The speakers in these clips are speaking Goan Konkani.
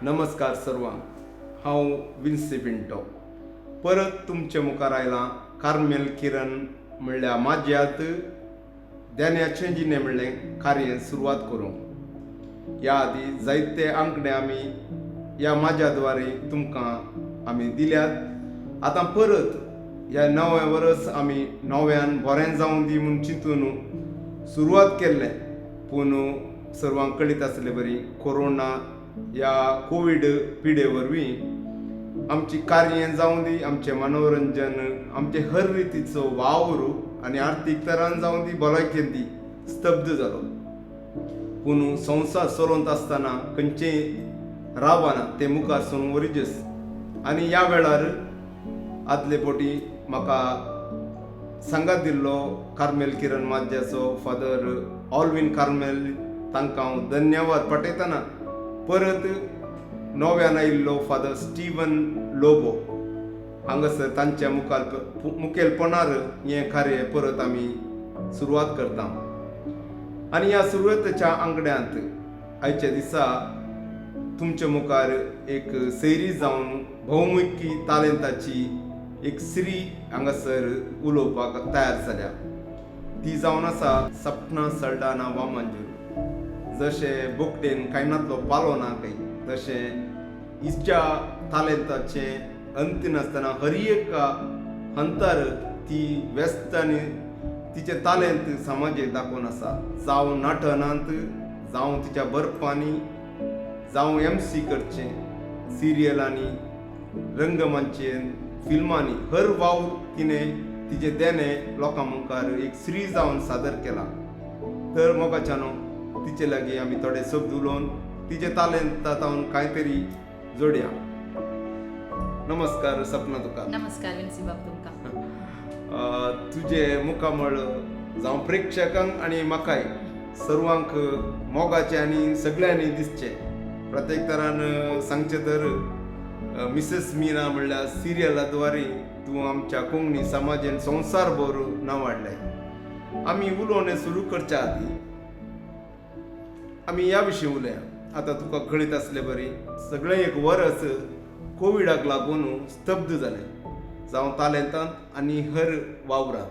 नमस्कार सर्वांक. हांव विन्सी पिंटो परत तुमचे मुखार आयलां. कार्मेल किरण म्हणल्यार माज्यात देण्याचें जिणें म्हणलें कार्य सुरवात करूंक. ह्या आदी जायते आंकडे आमी ह्या माझ्या द्वारे तुमकां आमी दिल्यात. आतां परत ह्या नवें वर्स आमी नव्यान बरें जावं दी म्हूण चिंतून सुरवात केल्लें, पूण सर्वांक कळीत आसले बरी कोरोना ह्या कोवीड पिडे वरवीं आमची कार्य जावं दी, आमचें मनोरंजन, आमचे हर रितीचो वावर आनी आर्थीक तरान जावं दी, भलायकेन दी स्तब्ध जालो. पूण संवसार चलोवंत आसतना खंयचेय रावना, ते मुखार सरून वरीजस. आनी ह्या वेळार आदले फावटी म्हाका सांगात दिल्लो कार्मेल किरण माज्याचो फादर ऑलवीन कार्मेल, तांकां हांव धन्यवाद पाठयतना परत नव्यान आयिल्लो फादर स्टिवन लोबो हांगासर तांच्या मुखार मुखेलपणार हें कार्य परत आमी सुरवात करता. आनी ह्या सुरवातेच्या आंकड्यांत आयच्या दिसा तुमच्या मुखार एक सैरी जावन भौमुखी तालेंताची एक स्त्री हांगासर उलोवपाक तयार जाल्या. ती जावन आसा सपना सल्डाना वामंजूर. जशें बोकडेन कायनातलो पालो ना खंय, तशें हिच्या तालेंताचें अंत नासतना हर एका हंतार ती व्यस्त आनी तिचें तालेंत समाजेक दाखोवन आसा. जावं नटनांत, जावं तिच्या बरपांनी, जावं एमसी करचें सिरियलांनी, रंगमाचयेन, फिल्मांनी, हर वावर तिणें तिचें देणें लोकां मुखार एक स्त्री जावन सादर केलां. तर मोगाच्यानो, तिचे लागीं आमी थोडे शब्द उलोवन तिचे तालेंता तावन कांय तरी जोडया. नमस्कार सपना तुका. नमस्कार विन्सी बाब तुमकां. तुजें मुखामळ जावं प्रेक्षकांक आनी म्हाकाय सर्वांक मोगाचें आनी सगळ्यांनी दिसचें. प्रत्येक तरान सांगचें तर मिसेस मीना म्हणल्यार सिरियला द्वारे तूं आमच्या कोंकणी समाजेन संवसार भर नांव हाडलें. आमी उलोवणें सुरू करच्या आदीं आमी ह्या विशीं उलया. आतां तुका कळीत आसले बरी सगळें एक वरस कोविडाक लागून स्तब्ध जालें, जावं तालेंतांत आनी हर वावरांत.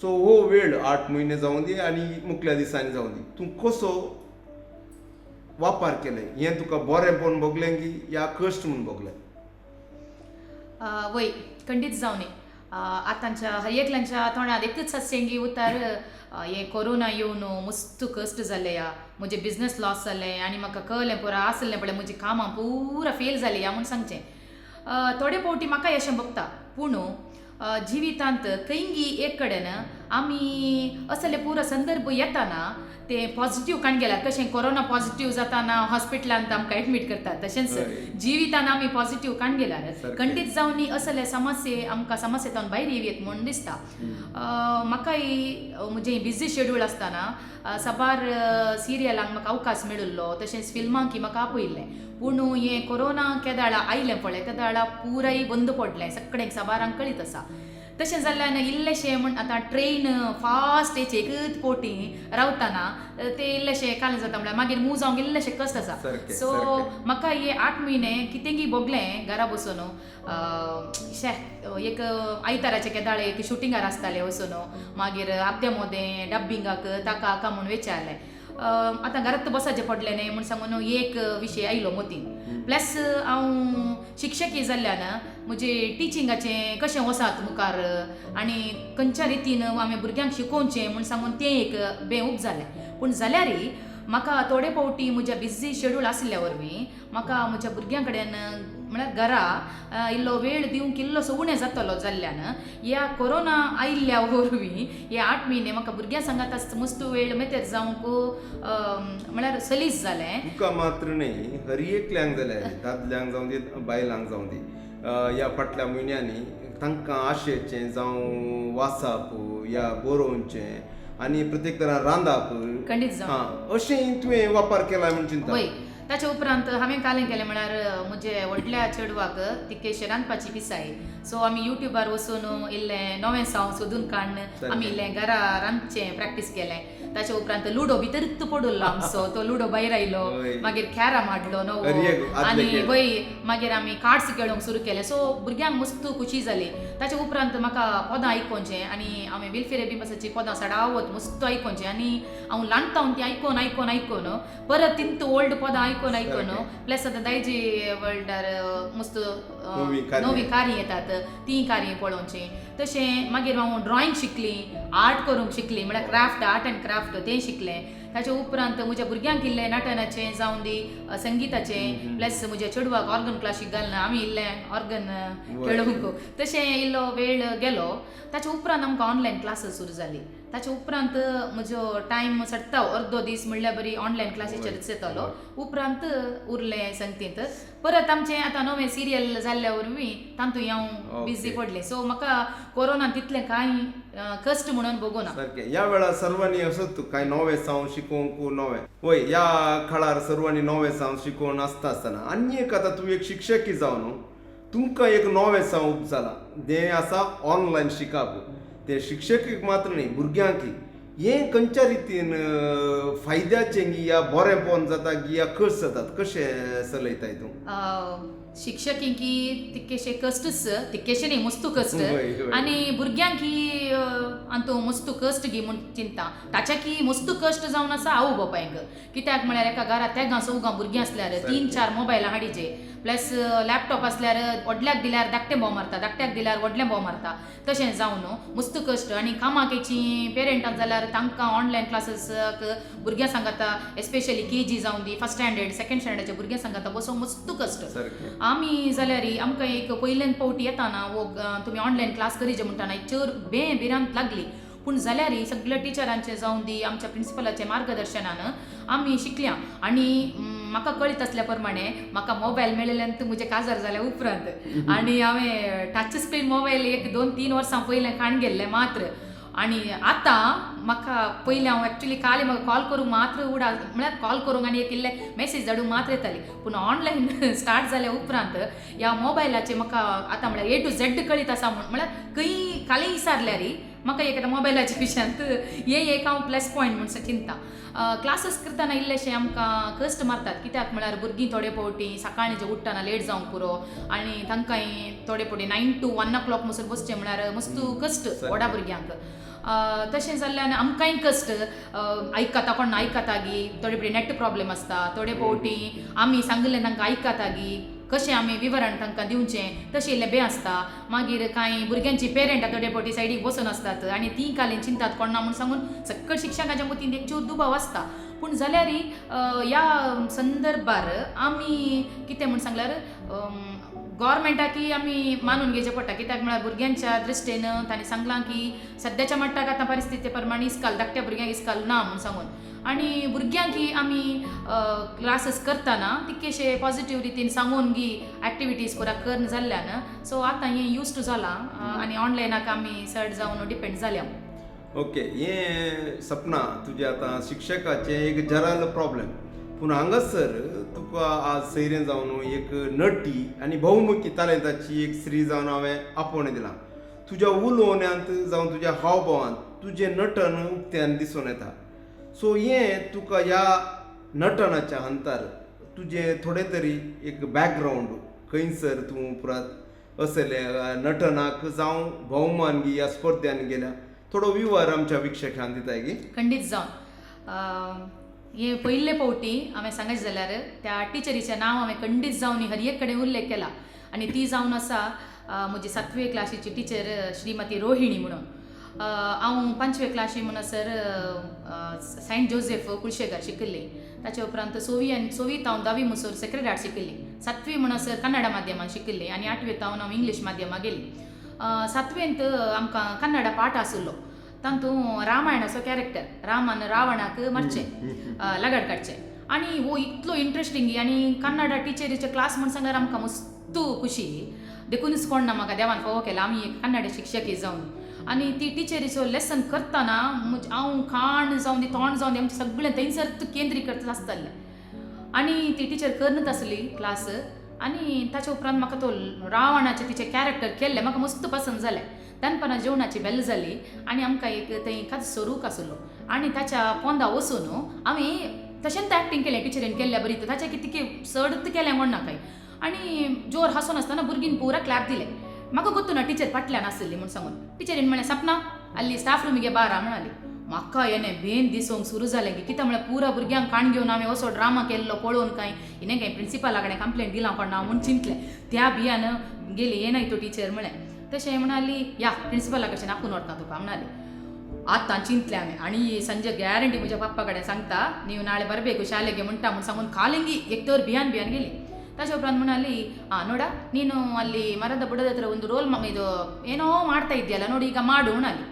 सो हो वेळ 8 म्हयने जावं दी आनी मुखल्या दिसांनी जावं दी, तूं कसो वापर केलें? हें तुका बरेंपण भोगलें की या कश्ट म्हूण भोगलें? वय, खंडीत जावं न्ही. आतांच्या हर एकल्यांच्या तोंडात एकूच आसचें उतार, हें कोरोना येवन मस्त कश्ट जाले या, म्हजें बिजनस लॉस जालें आनी म्हाका कळ्ळें पुरा आसलें पळय म्हजी कामां पुरा फेल जालीं या म्हूण सांगचें. थोडे फावटी म्हाका अशें भोगता, पूण जिवितांत खंयगी एक कडेन आमी असले पुरा संदर्भ येताना ते पॉझिटिव्ह काण गेल्यार, कशें कोरोना पॉझिटिव्ह जाताना हॉस्पिटलांत आमकां एडमीट करतात, तशेंच जिवितान आमी पॉझिटिव्ह काण गेल्यार खंडीत जावन असले समस्ये आमकां समस्येंतल्यान भायर येवयेत म्हूण दिसता. म्हाकाय म्हजें बिजी शेड्यूल आसतना साबार सिरियलांक म्हाका अवकाश मेळिल्लो, तशेंच फिल्मांकी म्हाका आपयल्लें. पूण हें कोरोना केदाळा आयलें पळय, तेदाळा पुराय बंद पडलें सगळें, साबारांक कळीत आसा. तशें जाल्ल्यान इल्लेशें म्हण आतां ट्रेन फास्ट येचे एकच पोटी रावतना ते इल्लेशें कालें जाता, म्हळ्यार मागीर मूव जावंक इल्लेशें कश्ट आसा. सो म्हाका हे 8 म्हयने कितेंगी भोगलें घरा बसून. शे एक आयताराचे केदाळे एक शुटिंगार आसतालें वचून, मागीर हप्त्या मोदें डब्बिंगाक ताका हाका म्हूण विचारलें. आतां घरात बसाचें पडलें न्ही म्हूण सांगून एक विशय आयलो मतीन. प्लस हांव शिक्षकी जाल्ल्यान म्हजे टिचिंगाचें कशें वसात मुखार आनी खंयच्या रितीन आमी भुरग्यांक शिकोवचें म्हूण सांगून तें एक बें उब जालें. पूण जाल्यारय म्हाका थोडे फावटी म्हज्या बिजी शेड्यूल आशिल्ल्या वरवीं म्हाका म्हज्या भुरग्यां कडेन, म्हळ्यार घरा इल्लो वेळ दिवंक इल्लोसो उणें जातलो जाल्ल्यान ह्या कोरोना आयिल्ल्या वरवीं हे 8 म्हयने म्हाका भुरग्यां सांगात मस्त वेळ मेतेर जावंक म्हळ्यार सलीस जालें. तुका मात्र न्ही, हर एकल्यांक जाल्यार, दादल्यांक जावं दी, बायलांक जावं दी, ह्या फाटल्या म्हयन्यांनी तांकां आशेचें जावं वाचप या बरोवचें आनी प्रत्येक तरान रांदप. खंडीत जावं. हा, अशें तुवें वापर केला म्हूण चिंता. वय, ताच्या उपरांत हांवें कालें केलें, म्हळ्यार म्हजे व्हडल्या चेडवाक तिकेश रांदपाची पिसाय. सो आमी युट्युबार वचून इल्लें नवें साव सोदून काडून आमी इल्लें घरा रांदचें प्रॅक्टीस केलें. ताच्या उपरांत लुडो भितरच पडुल्लो आमचो, तो लुडो भायर आयलो. मागीर कॅरम हाडलो नवो. हर एक आदले आनी खेळ. वय, मागीर आमी कार्ड्स खेळोंक सुरू केलें. सो भुरग्यांक मस्त खुशी जाली. ताच्या उपरांत म्हाका पदां आयकोवचें आनी हांवें विल्फ्री रेबिमासाची पदां सडावत मस्त आयकोवचें आनी हांव ल्हान तावन ती आयकोन आयकोन आयकोन परत तिंत ओल्ड पदां आयकोन आयकोन, प्लस आतां दायजी वर्ल्डार मस्त नवीं कार्यां. नवीं कार्यां येतात, तीं कार्यां पळोवचीं. तशें मागीर हांव ड्रॉइंग शिकली, आर्ट करूंक शिकली, म्हळ्यार क्राफ्ट, आर्ट अँड क्राफ्ट तें शिकलें. ताच्या उपरांत म्हज्या भुरग्यांक इल्लें नटनाचें जावं दी, संगिताचें, प्लस म्हज्या चेडवाक ऑर्गन क्लासीक घालना, आमी इल्लें ऑर्गन खेळोवंक, तशें इल्लो वेळ गेलो. ताच्या उपरांत आमकां ऑनलायन क्लासीस सुरू जाली. ताच्या उपरांत म्हजो टायम सट्टा अर्दो दीस म्हणल्यार बरी ऑनलायन क्लासीचेरच येतालो. उपरांत उरलें संगतींत. परत आमचें आतां नवें सिरियल जाल्ल्या वरवीं तातूंत हांव बिजी पडलें. सो म्हाका कोरोनान तितलें कांय कश्ट म्हणून भोगूना. सारकें. ह्या वेळार सर्वांनी असोच कांय नवें सावन शिकोवंक नवें, वय, ह्या काळार सर्वांनी नवें सावन शिकोवन आसता आसतना आनी एक आतां तूं एक शिक्षकी जावन तुमकां एक नवें सावन उपजालां, तें आसा ऑनलायन शिकप. तें शिक्षकीक मात्र न्ही, भुरग्यांक हें खंयच्या रितीन फायद्याचें गी या बरें जाता गी या कस जातात, कशें चलयताय तूं? शिक्षकींकी तितकेशे कश्टच, तितकेशे न्ही, मस्तू कश्ट. वय, वय. आनी भुरग्यांकी अंतू मस्तू कश्ट गी म्हूण चिंता. ताच्याकी मस्तू कश्ट जावन आसा आवय बापायक. कित्याक म्हळ्यार एका घरांत तेगां चवगां भुरगीं आसल्यार तीन चार मोबायलां हाडीचे, प्लस लॅपटॉप आसल्यार व्हडल्याक दिल्यार धाकटें बोव मारता, धाकट्याक दिल्यार व्हडलें बोव मारता, तशें जावन मस्त कश्ट. आनी कामाक येची पेरंटां जाल्यार तांकां ऑनलायन क्लासीसाक भुरग्यां सांगाता, एस्पेशली केजी जावं दी, फर्स्ट स्टँडर्ड, सेकंड स्टँडर्डाच्या भुरग्यां सांगाता बसोंक मस्त कश्ट. आमी जाल्यार आमकां एक पयल्यान फावटी येताना वो तुमी ऑनलायन क्लास करीजे म्हणटाना एक चड बे भिरांत लागली. पूण जाल्यार सगळ्या टिचरांचें जावं दी, आमच्या प्रिंसिपलाच्या मार्गदर्शनान आमी शिकल्या. आनी म्हाका कळीत आसल्या प्रमाणे म्हाका मोबायल मेळिल्ल्यान म्हजें काजार जाल्या उपरांत, आनी हांवें टच स्क्रीन मोबायल एक 2-3 वर्सां पयलें काण गेल्लें मात्र. आनी आतां म्हाका पयलें हांव एक्चुली काल म्हाका कॉल करूंक मात्र उडा, म्हळ्यार कॉल करूंक आनी एक इल्लें मॅसेज धाडूंक मात्र येताली. पूण ऑनलायन स्टार्ट जाल्या उपरांत ह्या मोबायलाचें म्हाका आतां म्हळ्यार ए टू झॅड कळीत आसा. म्हूण म्हळ्यार खंय कालय विचारल्यार म्हाका एक आतां मोबायलाच्या विशयांत हें एक हांव प्लस पॉयंट म्हूण चिंता. क्लासीस करतना इल्लेशे आमकां कश्ट मारतात. कित्याक म्हळ्यार भुरगीं थोडे फावटी सकाळीं जे उठ्ठना लेट जावंक पुरो आनी तांकांय थोडे फावटी 9 to 1 o'clock म्हणसर बसचें म्हळ्यार मस्त कश्ट व्हडा भुरग्यांक. तशें जाल्ल्यान आमकांय कश्ट, आयकता कोण आयकता गी, थोडे फावटी नॅट प्रॉब्लेम आसता, थोडे फावटी आमी सांगिल्लें तांकां आयकता गी, कशें आमी विवरण तांकां दिवचें तशें इल्लें बे आसता. मागीर कांय भुरग्यांची पेरंटां थोडे फावटी सायडीक बसून आसतात आनी तीं कालीन चिंतात कोण ना म्हूण सांगून सकळ शिक्षकाच्या मतीन एक चूर दुबाव आसता. पूण जाल्यार ह्या संदर्भार आमी कितें म्हूण सांगल्यार गव्हर्मेंटाकय आमी मानून घेवचें पडटा. कित्याक म्हळ्यार भुरग्यांच्या दृश्टीन तांणी सांगलां की सद्याच्या मट्टाक आतां परिस्थिती प्रमाणे इस्काल धाकट्या भुरग्यांक इस्काल ना म्हूण सांगून, आनी भुरग्यांकी आमी क्लासीस करतना तितकेशे पॉझिटीव रितीन सांगून गी एक्टिविटीज पुरा करन जाल्ल्यान सो आतां हें यूज टू जालां आनी ऑनलायनाक आमी चड जावन डिपेंड जाल्या. ओके, हें सपना तुजें आतां शिक्षकाचें एक जनरल प्रॉब्लेम, पूण हांगासर तुका आज सैरें जावन एक नटी आनी बहुमुखी तालेंताची एक स्त्री जावन हांवें आपोवणें दिलां. तुज्या उलोवण्यांत जावं तुज्या हावभावांत तुजें नटन उक्त्यान दिसून येता. सो हें तुका ह्या नटनाच्या हंतार तुजें थोडें तरी एक बॅकग्रावंड खंयसर तूं परत असलें नटनाक जावं भोवमान गी ह्या स्पर्ध्यान गेल्या, थोडो विवर आमच्या वीक्षकांक दिताय गी? खंडीत जावन हे पयले फावटी हांवें सांगत जाल्यार त्या टिचरीचें नांव हांवें खंडीत जावन हर एक कडेन उल्लेख केला आनी ती जावन आसा म्हजी सातवे क्लासीची टिचर श्रीमती रोहिणी म्हणून. हांव पांचवे क्लासी म्हणसर सेंट जोसेफ कुळशेगार शिकिल्ली. ताचे उपरांत सवी आनी सवीत हांव धावी म्हणसर सेक्रेड हार्ट शिकिल्ली. सातवी म्हणसर कन्नडा माध्यमान शिकिल्ली आनी आठवेंत हांव इंग्लीश माध्यमाक गेली. सातवेंत आमकां कन्नडा पाठ आशिल्लो, तातूंत रामायणाचो कॅरेक्टर, रामान रावणाक मारचें, लगड काडचें, आनी हो इतलो इंट्रस्टींग. आनी कन्नडा टिचरीचे क्लास म्हण सांगल्यार आमकां मस्त खुशी, देखूनच कोण ना म्हाका देवान फावो केला आमी एक कन्नड शिक्षक जावन. आनी ती टिचरीचो लेसन करतना हांव खाण जावन दी, तोंड जावन दी, आमचें सगळें थंयसर केंद्रीकृत आसतालें. आनी ती टिचर करनच आसली क्लास. आनी ताच्या उपरांत म्हाका तो रावणाचें तिचें कॅरेक्टर केल्लें म्हाका मस्त पसंत जालें. दनपारां जेवणाची बेल जाली आनी आमकां एक थंय काजसो रूख आसलो आनी ताच्या पोंदा वचून आमी तशेंच एक्टींग केलें टिचरीन केल्ल्या बरी. ताच्या कितें चडत केलें म्हण ना कांय. आनी जोर हांसोन आसतना भुरगीन पुरा क्लॅप दिलें. म्हाका गोत्तू ना टिचर फाटल्यान आसली म्हूण सांगून. टिचरीन म्हणलें सपना आल्ली स्टाफ रुमी गे बारा म्हणाली. म्हाका येणें भेन दिसूंक सुरू जालें की कितें म्हळ्यार पुरा भुरग्यांक काण घेवन हांवें असो ड्रामा केल्लो पळोवन कांय हिणें कांय प्रिंसिपला कडेन कंप्लेंट दिलां कोण ना म्हूण चिंतलें. त्या भियान गेली येनाय तो टिचर म्हळें. तशें म्हणाली या प्रिंसिपला कडच्यान आपोवन व्हरता तुका म्हणाली. आतां चिंतलें हांवें आनी संजय गॅरंटी म्हज्या पप्पा कडेन सांगता नीव नाळे बरबेकू शालेगे म्हणटा म्हूण सांगून कालिंगी एक तर भियान भियान गेली. ताच्या उपरांत म्हणाली ಆ ನೋಡ ನೀನು ಅಲ್ಲಿ ಮರದ ಬುಡದ ಹತ್ರ ಒಂದು ರೋಲ್ ಇದು ಏನೋ ಮಾಡ್ತಾ ಇದೆಯಲ್ಲ ನೋಡಿ ಈಗ ಮಾಡು म्हणाली.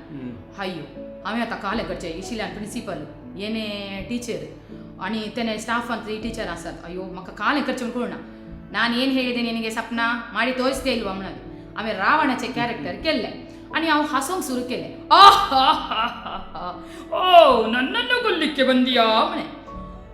ಅಯ್ಯೋ हांवें आतां कालें करचें इशिल्यान प्रिंसिपल येणे टीचर आनी तेणे स्टाफांत ಈ ಟೀಚರ್ आसात. ಅಯ್ಯೋ म्हाका ಕಾಲೆं करचें म्हूण कळना. ನಾನು ಏನು ಹೇಳಿದೆ ನಿನಗೆ ಸಪ್ನಾ ಮಾಡಿ ತೋರಿಸ್ದೇ ಇಲ್ವಾ म्हणाली. हांवें रावणाचें कॅरेक्टर केल्लें आनी हांव हांसूंक सुरू केलें. ಓ ನನ್ನನ್ನು ಕೊಲ್ಲಿಕ್ಕೆ ಬಂದಿಯಾ म्हळें.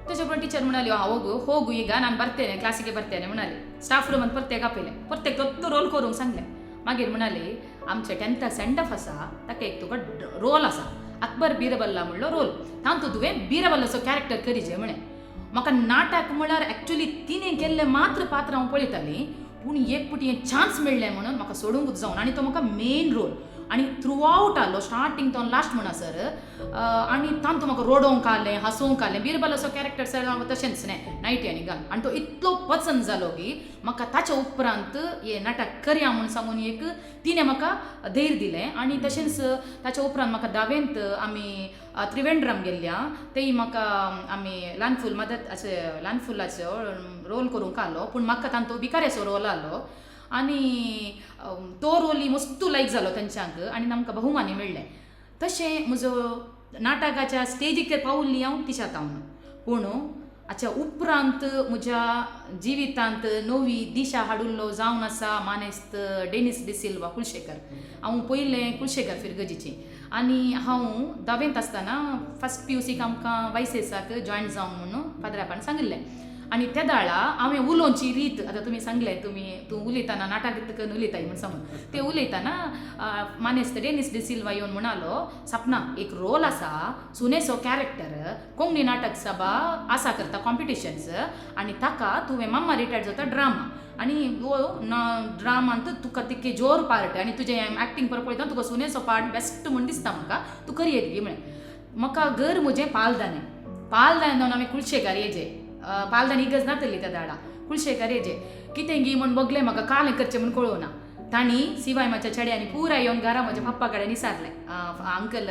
ताच्या उपरांत टीचर म्हणाली ಹೋಗು ಹೋಗು ಈಗ ನಾನು ಬರ್ತೇನೆ ಕ್ಲಾಸಿಗೆ ಬರ್ತೇನೆ म्हणाली. स्टाफ रुमान परतेक आपयलें. परतेक तो रोल करूंक सांगलें. मागीर म्हणाली आमचे टेंथाक सेंड ऑफ आसा ताका एक तुका रोल आसा अकबर बिरबल्ला म्हणलो रोल तातूंत तुवें बिरबल्लाचो कॅरेक्टर करीजे म्हळें. म्हाका नाटक म्हळ्यार एक्चुली तिणें केल्लें मात्र पात्र हांव पळयतालीं पूण एक फावटी हें चान्स मेळ्ळें म्हणून म्हाका सोडूंकच जावना आनी तो म्हाका मेन रोल आनी थ्रू आवट आहलो स्टार्टींग तो लास्ट म्हणसर. आनी तातूंत म्हाका रडोवंक आहलें हांसोवंक आहलें. बिरबलाचो कॅरेक्टर सर हांव तशेंच न्ही नायटी आनी घाल आनी तो इतलो पसंत जालो की म्हाका ताच्या उपरांत हें नाटक करया म्हूण सांगून एक तिणें म्हाका धैर्य दिलें. आनी तशेंच ताच्या उपरांत म्हाका धावेंत आमी त्रिवेंद्रम गेल्ल्या तेय म्हाका आमी ल्हान फूल मदत अशें ल्हान फुलाचो रोल करूंक आहलो पूण म्हाका तांचो भिकाऱ्याचो रोल आहलो आनी तो रोलूय मस्तू लायक जालो तेंच्यांक आनी आमकां बहुमानी मेळ्ळें. तशें म्हजो नाटकाच्या स्टेजीचेर पावल्ली हांव तिच्या तावन. पूण हाच्या उपरांत म्हज्या जिवितांत नवी दिशा हाडिल्लो जावन आसा मानेस्त डेनीस डिसिल्वा कुलशेखर. हांव पयलें कुलशेखर फिरगजीचें आनी हांव धावेंत आसतना फस्ट पी यू सीक आमकां वायसेसाक जॉयन जावंक म्हणून फादरापान सांगिल्लें. आनी त्या दाळा हांवें उलोवची रीत आतां तुमी सांगलें तुमी तूं उलयतना नाटक करून उलयताय म्हूण सांगून ते उलयतना मानेस्त डेनीस डिसिल्वा येवन म्हणालो सपना एक रोल आसा सुनेचो कॅरेक्टर कोंकणी नाटक सभा आसा करता कॉम्पिटिशन्स आनी ताका तुवें मम्मा रिटायर्ड जाता ड्रामा आनी हो ड्रामांत तुका तितके जोर पार्ट आनी तुजें एक्टींग परत पळयतना तुका सुनेचो पार्ट बेस्ट म्हूण दिसता म्हाका तूं करयेत गी म्हळें. म्हाका घर म्हजें पालदानें पालदान जावन आमी कुळशेकार येजे पालदान इगर्ज नातली त्या दाडा कुळशेकार येजे कितें गी म्हूण बगलें म्हाका कालें करचें म्हूण कळोवना. तांणी सिवाय म्हाज्या चेड्यांनी पुराय येवन घरा म्हज्या पप्पा कडेन विचारलें अंकल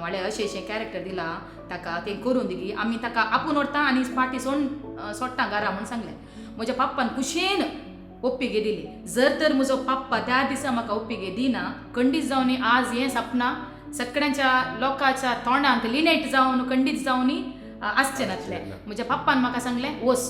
व्हडलें अशें अशें कॅरेक्टर दिलां ताका तें करून दी आमी ताका आपूण व्हरता आनी फाटीं सोडटा घरा म्हूण सांगलें. म्हज्या पप्पान खुशयेन ओप्पिगे दिली. जर तर म्हजो पप्पा त्या दिसा म्हाका ओप्पिगे दिना खंडीत जावन आज हें सपना सगळ्यांच्या लोकांच्या तोंडांत लिनेट जावन खंडीत जावन आसचें नासलें. म्हज्या पप्पान म्हाका सांगलें वस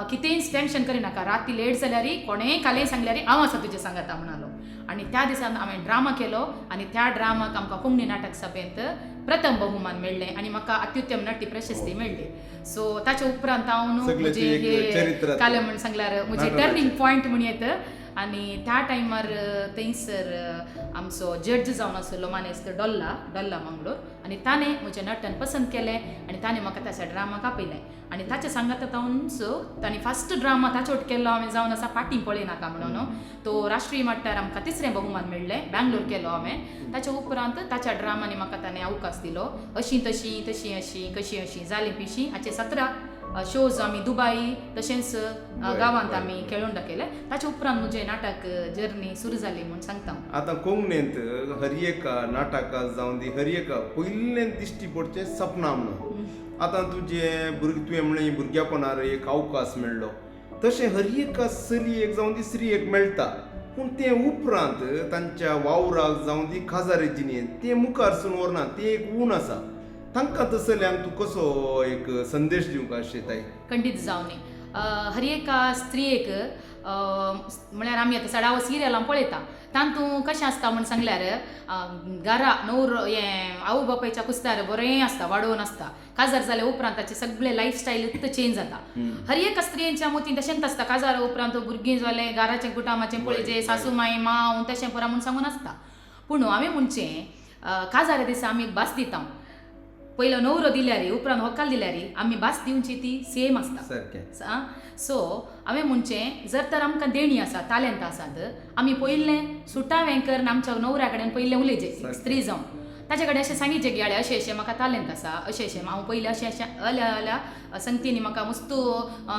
कितेंय टेंशन करिनाका राती लेट जाल्यार कोणेंय कालें सांगल्यार हांव आसा तुजें सांगाता म्हणालो. आनी त्या दिसान हांवें ड्रामा केलो आनी त्या ड्रामाक आमकां कोंकणी नाटक सभेंत प्रथम बहुमान मेळ्ळें आनी म्हाका अत्युत्तम नटी प्रशस्ती मेळ्ळी. सो ताच्या उपरांत हांव न्हू म्हजें हे कालें म्हूण सांगल्यार म्हजें टर्निंग पॉयंट म्हण येत. आनी त्या टायमार थंयसर आमचो जड्ज जावन आसलो मानेस्त डोल्ला डोल्ला मंगलोर आनी ताणें म्हजें नटन पसंत केलें आनी ताणें म्हाका ताच्या ड्रामाक आपयलें आनी ताच्या सांगाता तावनच ताणें फस्ट ड्रामा ताचे वट केल्लो हांवें जावन आसा फाटीं पळयनाका म्हणून तो राष्ट्रीय मट्टार आमकां तिसरें बहुमान मेळ्ळें बँगलोर केलो हांवें. ताच्या उपरांत ताच्या ड्रामांनी म्हाका ताणें अवकाश दिलो. अशीं तशीं तशीं अशीं कशीं अशीं जालीं पिशीं हाचे 17 शोज आमी दुबाय तशेंच गांवांत आमी खेळून दाखयले. ताच्या उपरांत म्हजें नाटक जर्नी सुरू जाली म्हूण सांगता. आतां कोंकणींत हर एका नाटकां जावन दी हर एका पयलें दिश्टी पडचें सपना म्हणून आतां तुजें भुरगें तुवें म्हणलें भुरग्यापणार एक अवकाश मेळ्ळो तशें हर एका चलयेक जावं दी स्त्रियेक मेळटा पूण तें उपरांत तांच्या वावराक जावं दी काजारी जिणेंत तें मुखार सून व्हरना तें एक ऊण आसा. तांकां तसल्यांक तूं कसो एक संदेश दिवंक आशेताय? खंडीत जावनी हर एका स्त्रियेक म्हळ्यार आमी आतां चडावो सिरियलां पळयता तातूंत कशें आसता म्हूण सांगल्यार घरा न्हवर हें आवय बापायच्या कुस्तार बरें आसता वाडोवन आसता काजार जाल्या उपरांत ताचें सगळें लायफस्टायल इतलें चेंज जाता. हर एका स्त्रियेच्या मतीन तशेंच आसता काजारा उपरांत भुरगीं जालें घराचें कुटामाचें पळयचें सासू माय मांव तशें पुरा म्हूण सांगून आसता. पूण हांवें म्हणचें काजारा दिसा आमी भास दिता, पयलो नवरो दिल्यार उपरांत होकाल दिल्यार आमी भास दिवची ती सेम आसता. सारकें. सो हांवें म्हणचें जर तर आमकां देणी आसा, तालेंत आसात, आमी पयलें सुटावें करून आमच्या नवऱ्या कडेन पयलें उलयचें. स्त्री जावन ताचे कडेन अशें सांगिचें की आळे अशें अशें म्हाका तालेंत आसा, अशें अशें हांव पयलें अशें अशें अल्या अल्या संगतींनी म्हाका मस्तू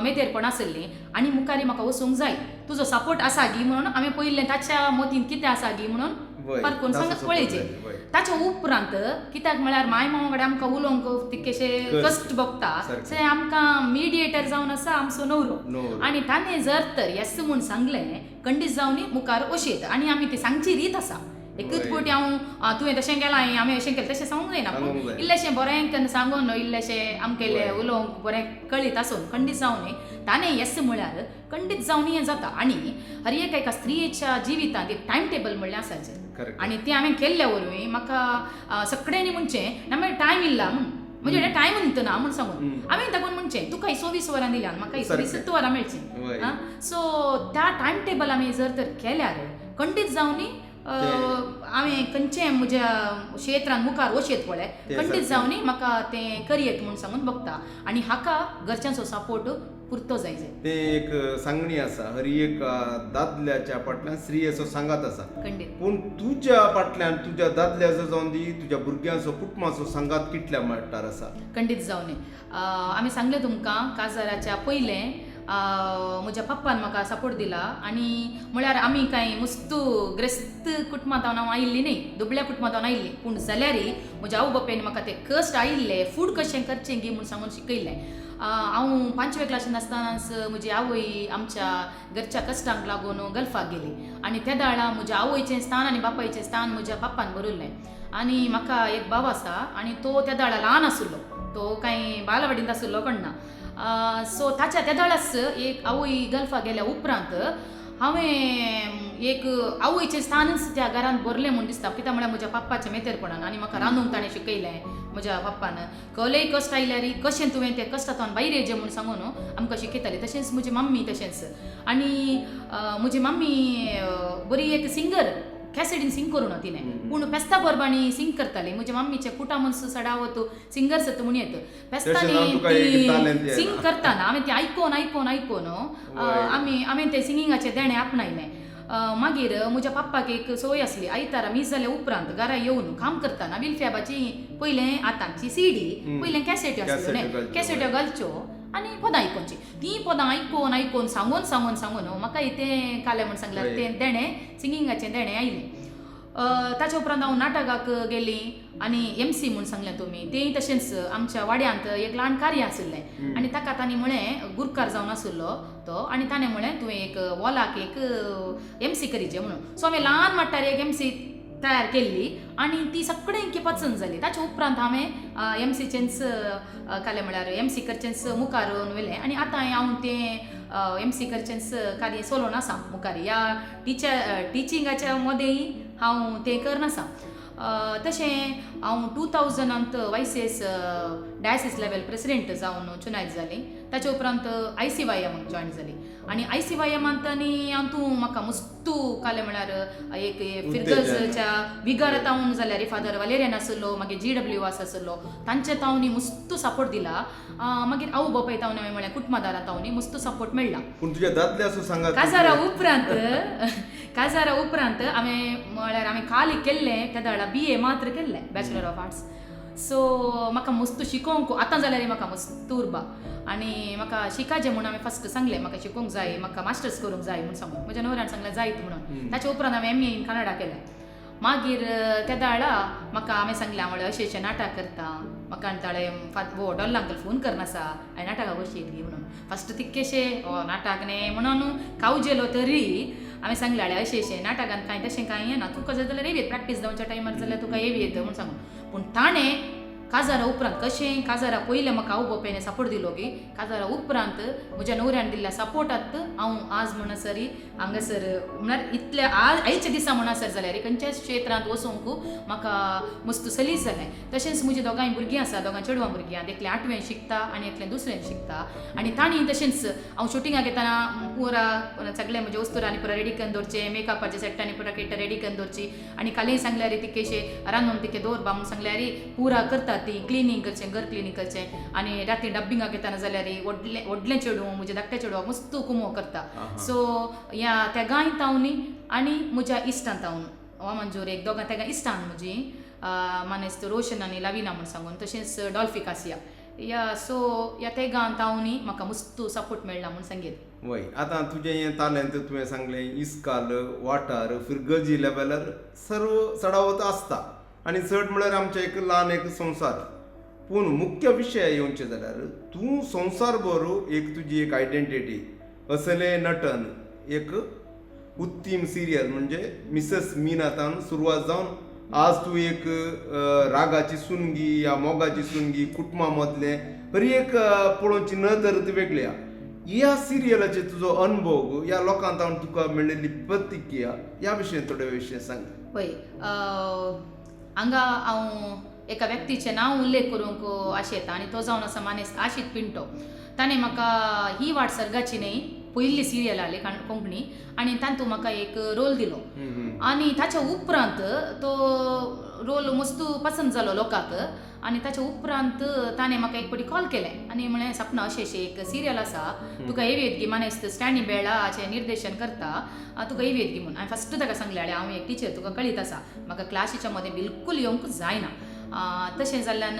मेतेरपण आसलें आनी मुखारी म्हाका वचूंक जाय, तुजो सपोर्ट आसा गी म्हणून हांवें पयलें ताच्या मतीन कितें आसा गी म्हणून परकून सांग पळयचें. ताच्या उपरांत कित्याक म्हळ्यार माय मामा कडेन आमकां उलोवंक तितकेशे कश्ट भोगता, सो आमकां मिडिएटर जावन आसा आमचो नवरो आनी ताणें जर तर येस म्हूण सांगलें खंडीत जावन मुखार वशेत आनी आमी ती सांगची रीत आसा. एकूच फावटी हांव तुवें तशें केलां हांवें अशें केलें तशें सांगूंक जायना, पूण इल्लेशें बरें करून सांगून इल्लेशें आमकां इल्लें उलोवंक बरें कळीत आसून खंडीत जावन ताणें येस म्हळ्यार खंडीत जावन हें जाता. आनी हर एक एका स्त्रियेच्या जिवितांत एक टायम टेबल म्हणलें आसाचें आनी तें हांवें केल्ल्या वरवीं म्हाका सगळ्यांनी म्हणचें ना मागीर टायम इल्ला म्हूण म्हणजे टायम ना म्हूण सांगून हांवें ताकून म्हणचें तुका 24 वरां दिल्या म्हाका 24 वरां मेळचीं. सो त्या टायम टेबल आमी जर तर केल्यार खंडीत जावन हांवें खंयचें म्हज्या क्षेत्रान मुखार वचयेत पळय खंडीत जावन म्हाका तें करयेत म्हूण सांगून बघता आनी हाका घरच्यांचो सपोर्ट पुरतो जाय. तें एक सांगणी आसा, हर एक दादल्याच्या फाटल्यान स्त्रियेचो सांगात आसा, पूण तुज्या फाटल्यान तुज्या दादल्याचो जावन दी तुज्या भुरग्यांचो कुटुंबाचो सांगात कितल्या मट्टार आसा? खंडीत जावन आमी सांगलें तुमकां काजाराच्या पयलें म्हज्या पप्पान म्हाका सपोर्ट दिला आनी म्हळ्यार आमी कांय मुस्तू ग्रेस्त कुटुंबांत हांव आयिल्ली न्ही, दुबळ्या कुटुंबांत आयिल्ली, पूण जाल्यारय म्हज्या आवय बापायन म्हाका ते कश्ट आयिल्ले फूड कशें करचें गी म्हूण सांगून शिकयल्लें. हांव 5वे क्लासीन आसतनाच म्हजी आवय आमच्या घरच्या कश्टांक लागून गल्फाक गेली आनी त्या दाळा म्हज्या आवयचें स्थान आनी बापायचें स्थान म्हज्या पप्पान भरिल्लें. आनी म्हाका एक भाव आसा आनी तो त्या दाळा ल्हान आशिल्लो, तो कांय बालवाडींत आशिल्लो कोण ना. सो ताच्या त्या दाळाच एक आवय गल्फाक गेल्या उपरांत हांवें एक आवयचें स्थानच त्या घरांत भरलें म्हूण दिसता, कित्याक म्हळ्यार म्हज्या पप्पाच्या मेतेरपणान आनी म्हाका रांदूंक ताणें शिकयलें म्हज्या पप्पान. कसलेय कश्ट आयल्यार कशें तुवें तें कश्टांतल्यान भायर येवचें म्हूण सांगून आमकां शिकयताली. तशेंच म्हजी मम्मी तशेंच आनी म्हजी मम्मी बरी एक सिंगर, कॅसेटीन सिंग करूं ना तिणें, पूण फेस्ता परबांनी सिंग करताली. म्हज्या मम्मीचे कुटा म्हणस सडावत सिंगर सत म्हूण येत फेस्तांनी ती सिंग करताना हांवें तें आयकोन आयकोन आयकोन आमी हांवें तें सिंगिंगाचें देणें आपणायलें. मागीर म्हज्या पप्पाक एक संवय आसली, आयतारा मीस जाल्या उपरांत घरा येवन काम करतना विल्फ्याबाची पयलें आतांची सीडी पयलें कॅसेट्यो आसल्यो न्ही, कॅसेट्यो घालच्यो आनी पदां आयकोवची. तीं पदां आयकोन आयकोन सांगून सांगून सांगून म्हाका तें कालें म्हूण सांगल्यार तें देणें सिंगिंगाचें देणें आयलें. ताच्या उपरांत हांव नाटकाक गेली आनी एम सी म्हूण सांगलें तुमी तेंय तशेंच आमच्या वाड्यांत एक ल्हान कार्य आशिल्लें आनी ताका तांणी म्हळें गुरकार जावन आशिल्लो तो आनी ताणें म्हळें तुवें एक वॉलाक एक एम सी करीचे म्हणून. सो हांवें ल्हान मट्टार एक एम सी तयार केल्ली आनी ती सगळ्यांकी पसंत जाली. ताच्या उपरांत हांवें एम सीचेंच कालें म्हळ्यार एम सी करचेंच मुखार व्हेलें आनी आतां हांव तें एम सी करचेंच कार्य चलोवन आसा मुखार. ह्या टिचिंगाच्या मदेंय हांव तें करन आसा. तशें हांव 2000 वायसीएस डायसिस लेवल प्रेसिडेंट जावन चुनायत जाली. ताच्या उपरांत आय सी वाय एमाक जॉयन जाली आनी आय सी वाय एमांत आनी हातूं म्हाका मुस्तू कालें म्हळ्यार एक फिर्गजच्या विगार तावन जाल्यार फादर वालेरियन आसलो, मागीर जी डब्ल्यू वास आसलो, तांचे तावनी मुस्तू सपोर्ट दिला. मागीर आवय बापाय तावनी हांवें म्हळ्यार कुटुंबादारा तावनी मुस्तू सपोर्ट मेळ्ळा. पूण तुज्या दादल्याचो सांगात काजारा उपरांत हांवें म्हळ्यार हांवें खाली केल्लें तेदळा बी ए मात्र केल्लें, बॅचलर ऑफ आर्ट्स. सो म्हाका मस्त शिकोवंक आतां जाल्यार म्हाका मस्त उर्बा आनी म्हाका शिकाचें म्हूण हांवें फस्ट सांगलें म्हाका शिकोवंक जाय, म्हाका मास्टर्स करूंक जाय म्हूण सांगून म्हज्या नवऱ्यान सांगलें जायत म्हणून. ताच्या उपरांत हांवें एम ए इन कन्नडा केलें. मागीर तेदाळा म्हाका हांवें सांगलें हांव अशें अशें नाटक करता, म्हाका म्हणटाले वो डॉल्ला अंकल फोन करना आसा हांवें नाटकाक वचयेत गी म्हणून. फस्ट तितकेशें नाटक न्ही म्हणून कावजेलो तरी हांवें सांगलें अशें अशें नाटकान कांय तशें कांय येना, तुका जाय जाल्यार येवयेत प्रॅक्टीस जावच्या टायमार जाल्यार तुका येवयेत म्हूण सांगून. पूण ताणें काजारा उपरांत कशें काजारा पयलें म्हाका आवय बापायन सपोर्ट दिलो की काजारा उपरांत म्हज्या न्हवऱ्यान दिल्ल्या सपोर्टात हांव आज म्हणसर हांगासर म्हळ्यार इतल्या आज आयच्या दिसा म्हणसर जाल्यार खंयच्याच क्षेत्रांत वचूंक म्हाका मस्त सलीस जालें. तशेंच म्हजी दोगांय भुरगीं आसा, दोगां चेडवां भुरगीं, एकलें आठवें शिकता आनी एकलें दुसरें शिकता. आनी तांणी तशेंच हांव शुटिंगाक येतना पुरा सगळें म्हजे वस्तुरांनी पुरा रेडी करून दवरचें, मेकअपाचे सेटांनी पुरा किट रेडी करून दवरची आनी कालय सांगल्यार तिकेशे रांदून तिके दवरपा म्हूण सांगल्यार पुरा करतात ती, क्लिनींग करचें, घर क्लिनींग करचें. आनी राती डब्बिंगाक येतना जाल्यार व्हडलें व्हडलें चेडूं म्हजें धाकटें चेडवाक मस्त कुमो करता. सो ह्या तेगांय तावनी आनी म्हज्या इश्टां तावन वामनजोर एक दोगां तेगां इश्टां म्हजीं मानेस्त रोशन आनी लाविना म्हूण सांगून, तशेंच डॉल्फी कासिया या, सो ह्या तेगां तावनी म्हाका मस्त सपोर्ट मेळ्ळा म्हूण सांगीत. वय, आतां तुजें हें तालेंत तुवें सांगलें इस्काल वाठार फिरगर्जी लेवलार सर्व चडावत आसता आनी चड म्हळ्यार आमचें एक ल्हान एक संवसार. पूण मुख्य विशय येवचें जाल्यार तूं संवसार भर एक तुजी एक आयडेंटिटी असलें नटन एक उत्तीम सिरियल म्हणजे मिसेस मीनातान सुरवात जावन आज तूं एक रागाची सुनगी या मोगाची सुनगी कुटुंबा मदलें हर एक पळोवची नदर ती वेगळी आहा. ह्या सिरियलाचे तुजो अनुभव, ह्या लोकांत हांव तुका मेळिल्ली प्रतिक्रिया ह्या विशयी थोडे विशय सांग. पळय, हांगा हांव एका व्यक्तीचें नांव उल्लेख करूंक आशेता आनी तो जावन आसा मानेस्त आशीत पिंटो. ताणें म्हाका ही वाट सर्गाची न्ही पयली सिरियल आसली कोंकणी आनी तातूंत म्हाका एक रोल दिलो आनी ताच्या उपरांत तो रोल मस्त पसंत जालो लोकांक. आनी ताच्या उपरांत ताणें म्हाका एक फावटी कॉल केलें आनी म्हणलें, सपना अशें अशें एक सिरियल आसा, तुका येवयेत गी, मानेस्त स्टॅनी बेळाचें निर्देशन करता, तुका येवयेत गी म्हूण. हांवें फस्ट ताका सांगलें, हांव एक टिचर, तुका कळीत आसा म्हाका क्लासीच्या मदें बिलकूल येवंक जायना, तशें जाल्ल्यान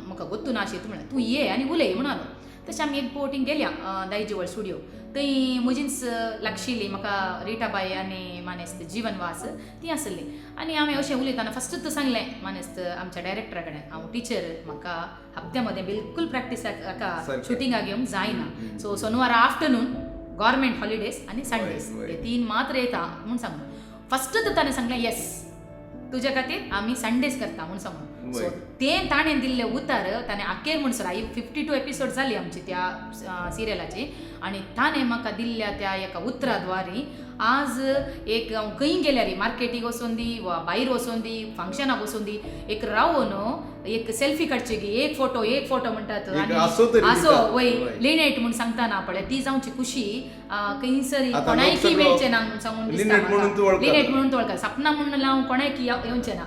म्हाका गोत्तू ना अशें. म्हणलें तूं ये आनी उलय म्हणालो. तशें आमी एक बोटींग गेल्या दायजीवळ स्टुडियो, थंय म्हजीच लागशिल्ली म्हाका रिटाबाय आनी मानेस्त जिवन वास ती आसली. आनी हांवें अशें उलयतना फस्टूच सांगलें मानेस्त आमच्या डायरेक्टरा कडेन, हांव टिचर, म्हाका हप्त्या मदें बिलकूल प्रॅक्टिसाक शुटिंगाक येवंक जायना, सो सोनवारा आफ्टरनून गव्हर्मेंट हॉलिडेज आनी संडेज हे तीन मात्र येता म्हूण सांगून. फस्टूच ताणें सांगलें येस तुज्या खातीर आमी संडेज करता म्हूण सांगून. सो तें ताणें दिल्लें उतर ताणें आखेर म्हणसर आई 52 एपिसोड जाली आमची त्या सिरियलाची आनी ताणें म्हाका दिल्ल्या त्या एका उतरा द्वारी आज एक हांव खंय गेल्यार मार्केटीक वचून दी वा भायर वचून दी फंक्शनाक वचून दी एक रावून एक सेल्फी काडची की एक फोटो एक फोटो म्हणटात आसो वय लिनेट म्हूण सांगता ना पळय, ती जावची खुशी खंयसर कोणायकी मेळचें ना म्हूण सांगून दिसता. लिनेट म्हणून तूं वळखता, सपना म्हणून हांव कोणायकी येवचें ना.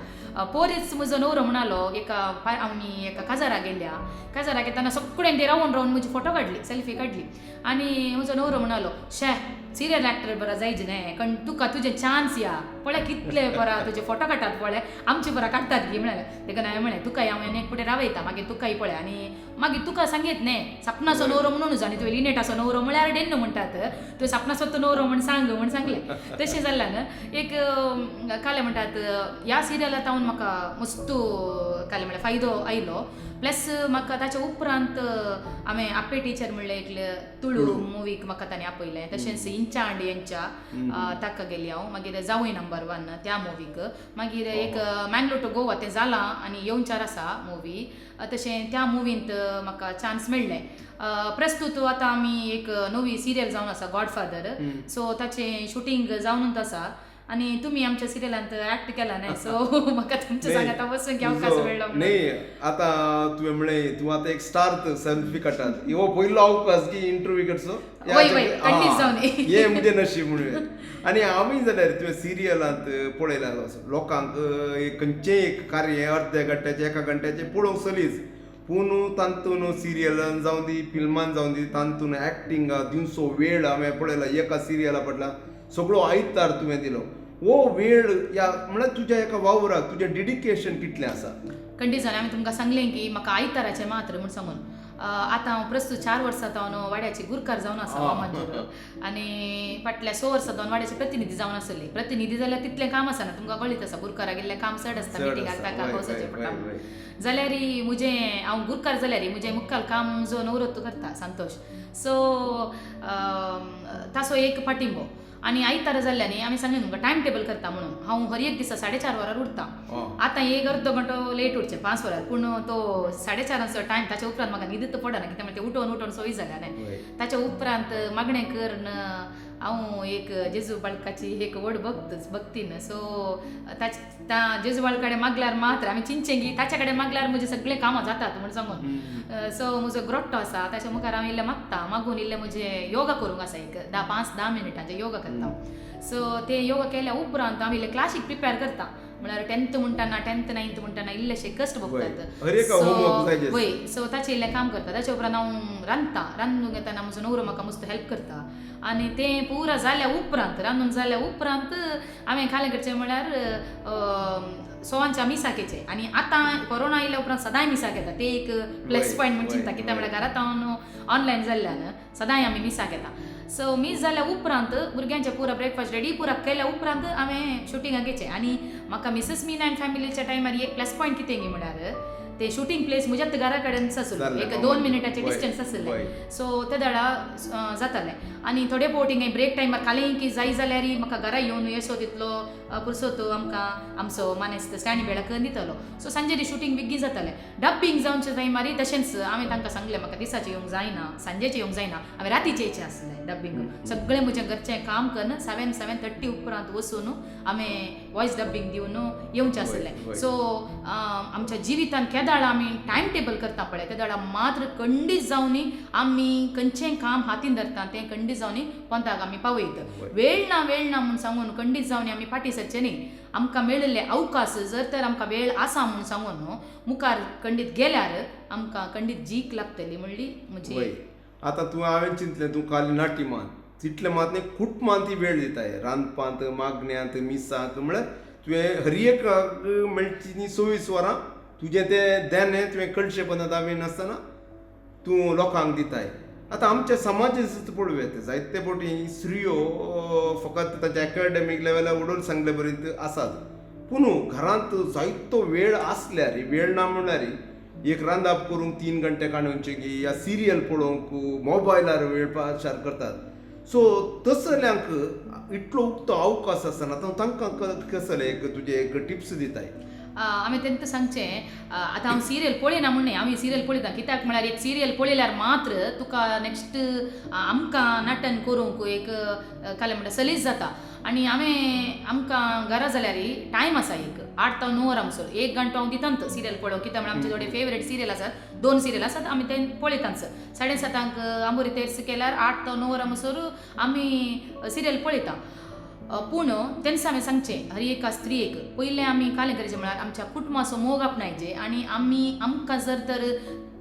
पोरीच म्हजो न्हवरो म्हणालो एका आमी एका काजारा गेल्या, काजाराक येतना सगळ्यान ते रावून रावून म्हजी फोटो काडली, सेल्फी काडली आनी म्हजो न्हवरो म्हणालो, शे सिरियल एक्टर बरा जायज न्ही, कारण तुका तुजें चान्स या पळय कितले बरा तुजे फोटो काडटात पळय, आमचे बरा काडटात गी म्हळ्यार. तेका हांवें म्हळें तुकाय हांव एक फुडें रावयता, मागीर तुकाय पळय आनी मागीर तुका सांगीत न्ही सपनाचो न्हवरो म्हणून आनी तुवें लिनेटाचो न्हवरो म्हळ्यार डेन्नो म्हणटात, तुवें सपनाचो तो न्हवरो म्हूण सांग म्हूण सांगलें. तशें जाल्ल्यान एक काले म्हणटात ह्या सिरियलांत हांव म्हाका मस्त काले म्हळ्यार फायदो आयलो. प्लस म्हाका ताच्या उपरांत हांवें आप्पे टिचर म्हणलें एकलें तुळू मुवीक म्हाका ताणें आपयलें, तशेंच इंचा आंडी यांच्या ताका गेली हांव, मागीर जावय नंबर 1 त्या मुवीक, मागीर एक मँगलोर टू गोवा तें जालां आनी येवचार आसा मुवी, तशें त्या मुवींत म्हाका चान्स मेळ्ळें. प्रस्तूत आतां आमी एक नवी सिरियल जावन आसा गॉडफादर, सो ताचें शुटींग जावनूच आसा आनी तुमी आमच्या सिरियलांत एक्ट केला न्ही, सो म्हाका तुमच्या सांगाता वचूंक अवकाश मेळ्ळो. न्ही आतां तुवें म्हणलें तूं आतां एक स्टार सेल्फी काडटात, हो पयलो अवकाश की इंटरव्यू करचो हें म्हजें नशीब म्हणून. आनी आमी जाल्यार तुवें सिरियलांत पळयलां लोकांक एक खंयचें एक कार्य अर्द्या घंट्याचें एका घंट्याचें पळोवंक सलीज, पूण तातूंत सिरियलान जावं दी फिल्मान जावं दी तातूंत एक्टिंगा दिवचो वेळ हांवें पळयला एका सिरियला फाटल्यान सगळो आयतार तुवें दिलो, हो वेळ ह्या म्हळ्यार तुज्या एका वावराक तुजें डेडिकेशन कितलें आसा? खंडीत जालें हांवें तुमकां सांगलें की म्हाका आयताराचें मात्र म्हूण सांगून. आतां हांव प्रस्तूत 4 वर्सां हांव वाड्याची गुरकार जावन आसा वामनजोर आनी फाटल्या 6 वर्सां हांव वाड्याचे प्रतिनिधी जावन आसली. प्रतिनिधी जाल्यार तितलें काम आसना, तुमकां कळीत आसा गुरकारा गेल्लें काम चड आसता, मिटिंगाक ताका वचचें पडटा. जाल्यार म्हजें हांव गुरकार जाल्यार म्हजें मुखाल काम म्हजो नवरोत्व करता संतोष. सो ताचो एक पाटिंबो. आनी आयतारा जाल्ल्यानी आमी सांगलें तुमकां टायम टेबल करता म्हणून. हांव हर एक दिसा 4:30 वरार उरता. आतां एक अर्दो घंटो लेट उरचें 5 वरार, पूण तो 4:30 टायम ताच्या उपरांत म्हाका न्हीद पडना, कित्याक म्हळ्यार ते उठोवन उठोवन सोय जाल्या न्ही. ताच्या उपरांत मागणें करून हांव एक जेजू बाळकाची एक व्हड भक्त भक्तीन. सो त्या जेजू बाळका कडेन मागल्यार मात्र आमी चिंतचें की ताच्या कडेन मागल्यार म्हजें सगळें कामां जातात म्हूण सांगून. सो म्हजो ग्रोट्टो आसा ताच्या मुखार हांव इल्लें मागता, मागून इल्लें म्हजें योगा करूंक आसा, एक 5-10 मिनटांचें योगा करता. सो ते योगा केल्या उपरांत हांव इल्लें क्लासीक प्रिपेर करता, म्हळ्यार 10th म्हणटाना 10th 9th म्हणटाना इल्लेशे कश्ट भोगतात. वय, सो ताचें इल्लें काम करता. ताच्या उपरांत हांव रांदता, रांदूंक येतना म्हजो न्हवरो म्हाका मस्त हेल्प करता. आनी तें पुरा जाल्या उपरांत, रांदून जाल्या उपरांत हांवें खालें करचें म्हळ्यार 1:15 मिसाक येचें. आनी आतां कोरोना आयल्या उपरांत सदांय मिसाक येता, ते एक प्लस पॉयंट म्हूण चिंता, कित्याक म्हळ्यार घरांत हांव ऑनलायन जाल्ल्यान सदांय आमी मिसाक येता. सो मीस जाल्या उपरांत भुरग्यांचें पुरा ब्रेकफास्ट रेडी पुरा केल्या उपरांत हांवें शुटिंगाक घेचें. आनी म्हाका मिसेस मीना अँड फॅमिलीच्या टायमार एक प्लस पॉयंट कितें गी म्हळ्यार ते शुटींग प्लेस म्हज्याच घरा कडेन आसलो, एक 2 मिनटाचें डिस्टन्स आसलें. सो ते दडा जातालें. आनी थोडे फावटी ब्रेक टायमार खालें की जाय जाल्यार म्हाका घरा येवन येसो तितलो पुरसोत आमकां आमचो मानेस्त स्टॅणी बेळा करून दितालो. सो सांजेरी शुटींग बेगीन जातालें. डब्बिंग जावचे टायमार तशेंच हांवें तांकां सांगलें म्हाका दिसाचें येवंक जायना, सांजेचें येवंक जायना, हांवें रातीचें येचें आसलें डब्बिंग. सगळें म्हजें घरचें काम करून 7-7:30 उपरांत वचून हांवें वॉयस डब्बिंग दिवन येवचें आसलें. सो आमच्या जिवितान केदाळा आमी टायम टेबल करता पळय तेदाळा मात्र खंडीत जावनी आमी खंयचें काम हातीन धरता तें खंडीत जावनी पोंताक आमी पावयत. वेळ ना वेळ ना म्हूण सांगून खंडीत जावनी आमी फाटीं सरचें न्ही. आमकां मेळिल्ले अवकाश जर तर आमकां वेळ आसा म्हूण सांगून मुखार खंडीत गेल्यार आमकां खंडीत जीक लागतली म्हणली म्हजी. आतां तूं हांवें चिंतलें तूं खाली नाटी मान तितलें मात न्ही कुटुंबांत ती वेळ दिताय, रांदपांत, मागण्यांत, मिसांत, म्हळ्यार तुवें हर एक मेळची न्ही 24 वरां तुजें तें देणें तुवें कळशे पद्दत हांवें नासतना तूं लोकांक दिताय. आतां आमच्या समाजांत पळोवया येता जायते फावटी स्त्रियो फकत ताच्या एकाडेमीक लेवलार उडोवन सांगले पर्यंत आसात, पूण घरांत जायतो वेळ आसल्यार वेळ ना म्हणल्यार एक रांदप करूंक 3 घंटे काडूनचे की या सिरियल पळोवंक मोबायलार वेळ पासार करतात. सो तसल्यांक इतलो उक्तो अवकाश आसना तांकां कसले एक तुजे एक टिप्स दिताय? आमी तेंकां सांगचें आतां हांव सिरियल पळयना म्हूण न्ही, आमी सिरियल पळयता, कित्याक म्हळ्यार एक सिरियल पळयल्यार मात्र तुका नेक्स्ट आमकां नटन करूंक एक कालें म्हणटा सलीस जाता. आनी हांवें आमकां घरा जाल्यार टायम आसा एक 8 ते 9 वरां म्हणसर 1 घंटो हांव दितांत सिरियल पळोवंक, कित्याक म्हळ्यार आमचे थोडे फेवरेट सिरियल आसात, 2 सिरियल आसात आमी ते पळयतांच. 7:30 आंबोरी तेर्स केल्यार 8 ते 9 वरां म्हणसर आमी सिरियल पळयता. पूण तेन्ना हांवें सांगचें हर एका स्त्रियेक पयलें आमी कालें करचें म्हळ्यार आमच्या कुटुंबाचो मोग आपणायचें आनी आमी आमकां जर तर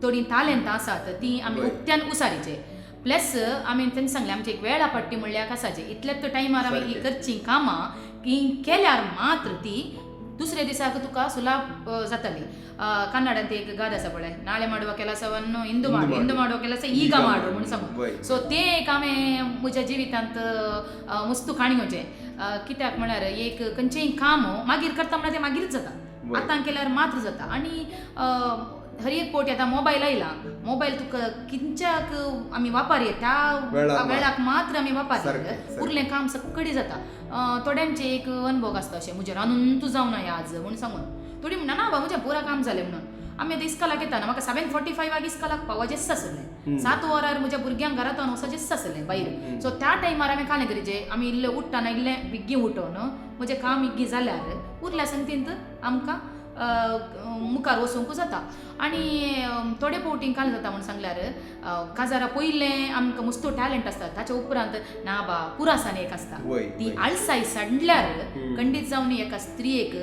थोडीं तालेंतां आसात तीं आमी उक्त्यान उसारीचें. प्लस आमी तेन्ना सांगलें आमची एक वेळापट्टी म्हणल्यार आसाची, इतल्याच टायमार आमी ही करचीं कामां ही केल्यार मात्र ती दुसऱ्या दिसाक तुका सुलाभ जातली. कन्नडांत एक गाद आसा पळय, नाळे माडवा ಕೆಲಸವನ್ನು ಇಂದು ಮಾಡು, ಇಂದು ಮಾಡುವ ಕೆಲಸ ಈಗ ಮಾಡು म्हूण सांगून. सो तें एक हांवें म्हज्या जिवितांत मुस्तू काणयोचें, कित्याक म्हळ्यार एक खंयचेंय काम मागीर करता म्हळ्यार तें मागीरच जाता, आतां केल्यार मात्र जाता. आनी हर एक फावटी आतां मोबायल आयला, मोबायल तुका किंच्याक आमी वापरया त्या वेळाक मात्र आमी वापरया, उरलें काम सकडी जाता. थोड्यांचे एक अनुभव आसता अशें म्हजें रांदून तूं जावना आज म्हूण सांगून, थोडी म्हणटा ना बाबा म्हजें पुरा काम जालें म्हणून. आमी आतां इस्कॉलाक येताना म्हाका 7:45 इस्कॉलाक पावपाचेंच आसलें, 7 वरार म्हज्या भुरग्यांक घरांत वचपाचेंच आसलें भायर. सो त्या टायमार हांवें कालें करीचें, आमी इल्लें उठ्ठाना इल्लें बेगीन उठोवन म्हजें काम इग्गी जाल्यार उरल्या संगतींत आमकां मुखार वचूंक जाता. आनी थोडे फावटी कालें जाता म्हूण सांगल्यार काजारा पयलें आमकां मस्तो टॅलंट आसता, ताच्या उपरांत ना बा पुरासान एक आसता ती आळसाय सांडल्यार खंडीत जावन एका स्त्रियेक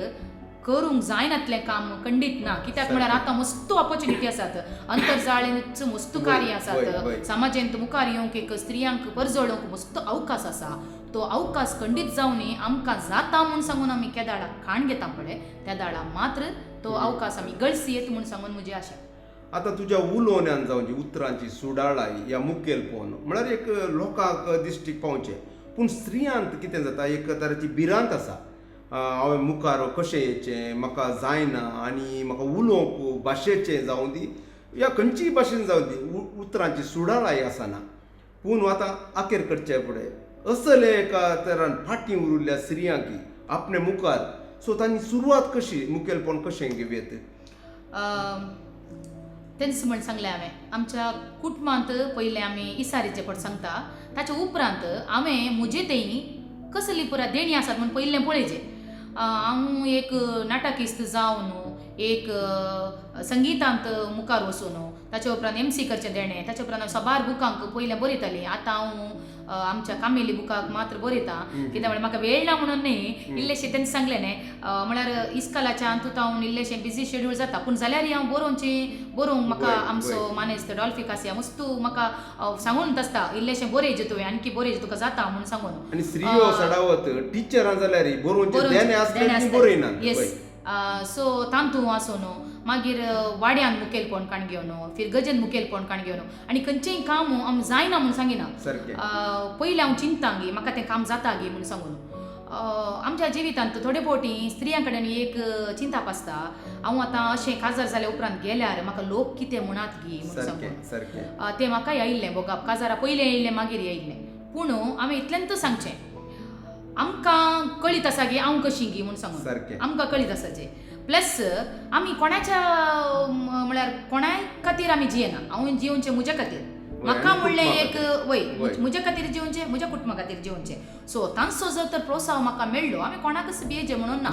करूंक जायनातलें काम खंडीत ना, कित्याक म्हळ्यार आतां मस्त ऑपॉर्च्युनिटी आसात, अंतर्जाळेच मस्त कार्य आसात, समाजेंत मुखार येवंक एक स्त्रियांक परजळोवंक मस्त अवकाश आसा. तो अवकाश खंडीत जावनी आमकां जाता म्हूण सांगून आमी केदाळा खाण घेता पळय त्या दाळा मात्र तो अवकाश आमी गळसयेत म्हूण सांगून म्हजी आशा. आतां तुज्या उलोवण्यान जावं जी उतरांची सुडाळाय या मुखेलपण म्हळ्यार एक लोकांक दिश्टीक पावचें, पूण स्त्रियांत कितें जाता एक तरेची भिरांत आसा, हांवें मुखार कशें येचें, म्हाका जायना आनी म्हाका उलोवंक भाशेचें जावं दी या खंयचीय भाशेन जावं दी उतरांची सुडाळाय आसना. पूण आतां आखेर करचे फुडें असले एका तरान फाटीं उरिल्ल्या स्त्रियांक आपणे मुखार सो तांची सुरवात कशी, मुखेलपण कशें घेवयेत? तेंच म्हण सांगलें हांवें, आमच्या कुटुंबांत पयलें आमी इसारीचें पट सांगता, ताच्या उपरांत हांवें म्हजे थंय कसली पुरा देणी आसात म्हूण पयलें पळयचें. हांव एक नाटकिस्त जावन एक संगितांत मुखार वचून ताच्या उपरांत एमसी करचें देणें, ताच्या उपरांत हांव साबार बुकांक पयलें बरयतालीं. आतां हांव आमच्या कामेली बुकाक मात्र बरयता, कित्याक म्हळ्यार म्हाका वेळ ना म्हणून न्ही, इल्लेशें तेंच सांगलें न्ही, म्हळ्यार इस्कालाच्या हातूंत हांव इल्लेशें बिजी शेड्यूल जाता, पूण जाल्यार हांव बरोवचें, बरोवंक म्हाका आमचो मानेस्त डॉल्फी कासिया मस्तू म्हाका सांगून आसता, इल्लेशें बरयजें तुवें, आणखी बरयजें तुका जाता म्हणून सांगून. आनी स्त्रियो सडावत टिचरां जाल्यार बरोवचें देणें आसल्यार ती बरयना. येस, सो तांतू आसून मागीर वाड्यान मुखेलपण काण घेवन, फिरगजेन मुखेलपण काण घेवन, आनी खंयचेंय काम आम जायना म्हूण सांगिना, पयलें हांव चिंता गी म्हाका तें काम जाता गी म्हूण सांगून. आमच्या जिवितांत थोडे फावटी स्त्रियां कडेन एक चिंताप आसता, हांव आतां अशें काजार जाल्या उपरांत गेल्यार म्हाका लोक कितें म्हणत गी म्हूण सांगून. तें म्हाकाय आयिल्लें भोगप, काजारा पयलें येयल्लें मागीर येयल्लें. पूण हांवें इतलेंच सांगचें, आमकां कळीत आसा गी हांव कशी गी म्हूण सांगून, आमकां कळीत आसा जें. प्लस आमी कोणाच्या म्हळ्यार कोणाय खातीर आमी जियेना, हांव जिवचें म्हज्या खातीर, म्हाका म्हणलें एक वय म्हज्या खातीर जिवचें, म्हज्या कुटुंबा खातीर जिवचें. सो तांचो जर तर प्रोत्साह म्हाका मेळ्ळो, हांवें कोणाकच भियेचें म्हणून ना.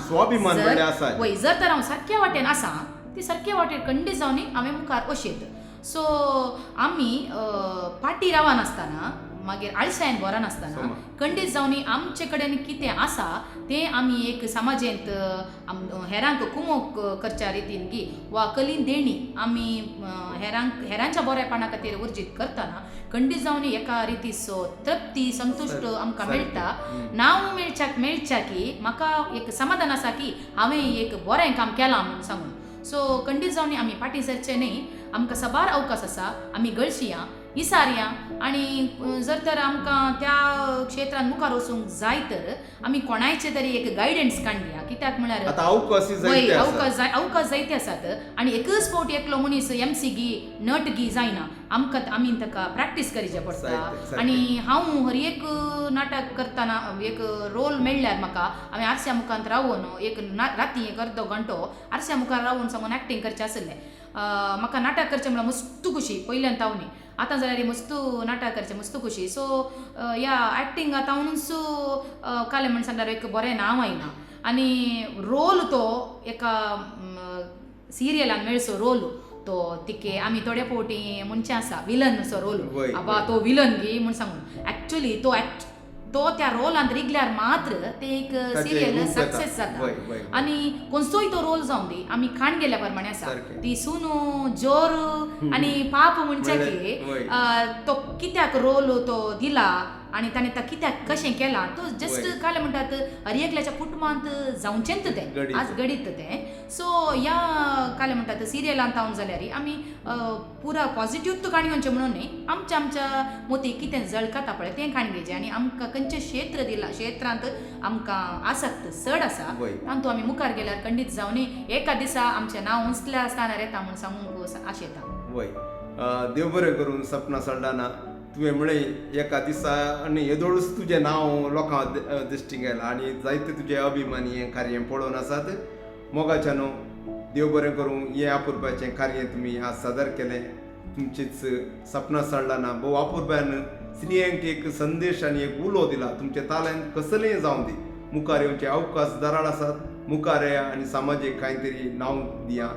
वय जर तर हांव सारक्या वाटेन आसा, ती सारक्या वाटेर खंडीत जावन हांवें मुखार वशेत. सो आमी फाटीं रावनासतना, मागीर आळसायन भरनासतना, खंडीत जावन आमचे कडेन कितें आसा तें आमी एक समाजेंत हेरांक कुमोक करच्या रितीन गी वा कलीन देणी आमी हेरांक हेरांच्या बरेपणा खातीर उर्जीत करतना खंडीत जावन एका रितीचो तृप्ती संतुश्ट आमकां मेळटा. नांव मेळच्याक मेळच्या की म्हाका एक समाधान आसा की हांवें एक बरें काम केलां म्हूण सांगून. सो खंडीत जावन आमी फाटीं सरचें न्ही, आमकां साबार अवकाश आसा, आमी गळशिया इसारया, आनी जर तर आमकां त्या क्षेत्रांत मुखार वचूंक जाय तर आमी कोणायचें तरी एक गायडन्स काडया. कित्याक म्हळ्यार अवकाश अवकाश जायते आसात, आनी एकच फावट एकलो मनीस एमसी गी नट गी जायना, आमकां आमी ताका प्रॅक्टीस करचें पडटा. आनी हांव हर एक नाटक करतना एक रोल मेळ्ळ्यार म्हाका हांवें आरश्या मुखार रावून एक राती एक अर्दो घंटो आरश्या मुखार रावून सांगून एक्टींग करचें आसलें. म्हाका नाटक करचें म्हळ्यार मस्तू खुशी पयल्यान तावनी, आतां जाल्यार मस्तू नाटक करचें मस्तू खुशी. सो ह्या एक्टिंग आतां हांवूच कालें म्हण सांगल्यार एक बरें नांव आयलां, आनी रोल तो एका सिरियलान मेळचो रोल तो तिके आमी थोडे फावटी म्हणचें आसा विलनचो रोल, आबा तो विलन गी म्हूण सांगून. एक्चुली तो तो त्या रोलांत रिगल्यार मात्र ते एक सिरियल सक्सेस जाता. आनी खंयचोय तो रोल जावं दी, आमी खाण गेल्या प्रमाणे आसा ती सुनू जोर आनी पाप म्हणचे की तो कित्याक रोल तो दिला आनी ताणें तो कित्याक कशें केलां, तो जस्ट कालें म्हणटात हर एकल्याच्या कुटुंबांत जावचेंच तें आज घडीत तें. सो ह्या कालें म्हणटात सिरियलांत हांव जाल्यार आमी पुरा पॉझिटिव्ह तो काणी घेवचें म्हणून न्ही, आमच्या आमच्या मोती कितें जळकाता पळय तें काणी घेवचें, आनी आमकां खंयचें क्षेत्र दिलां क्षेत्रांत आमकां आसक्त चड आसा तातूंत आमी मुखार गेल्यार खंडीत जावन एका दिसा आमचें नांव उंचल्या स्थानार येता म्हूण सांगूंक आशेता. वय, देव बरें करून सपना सल्डाना, तुवें म्हळें एका दिसा आनी येदोळूच तुजें नांव लोकां दिश्टीक आयलां आनी जायते तुजे अभिमानी हें कार्य पळोवन आसात. मोगाच्या न्हू देव बरें करूं हें अपुरबायेचें कार्य तुमी आज सादर केलें. तुमचीच सपना सल्डाना भोव अपुरबायेन स्त्रियांक एक संदेश आनी एक उलो दिला. तुमचें तालेंत कसलेंय जावं दी, मुखार येवचे अवकाश दराळ आसात, मुखार येया आनी समाजेक कांय तरी नांव दिया.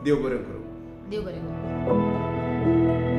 देव बरें करूं. देव बरें करूं.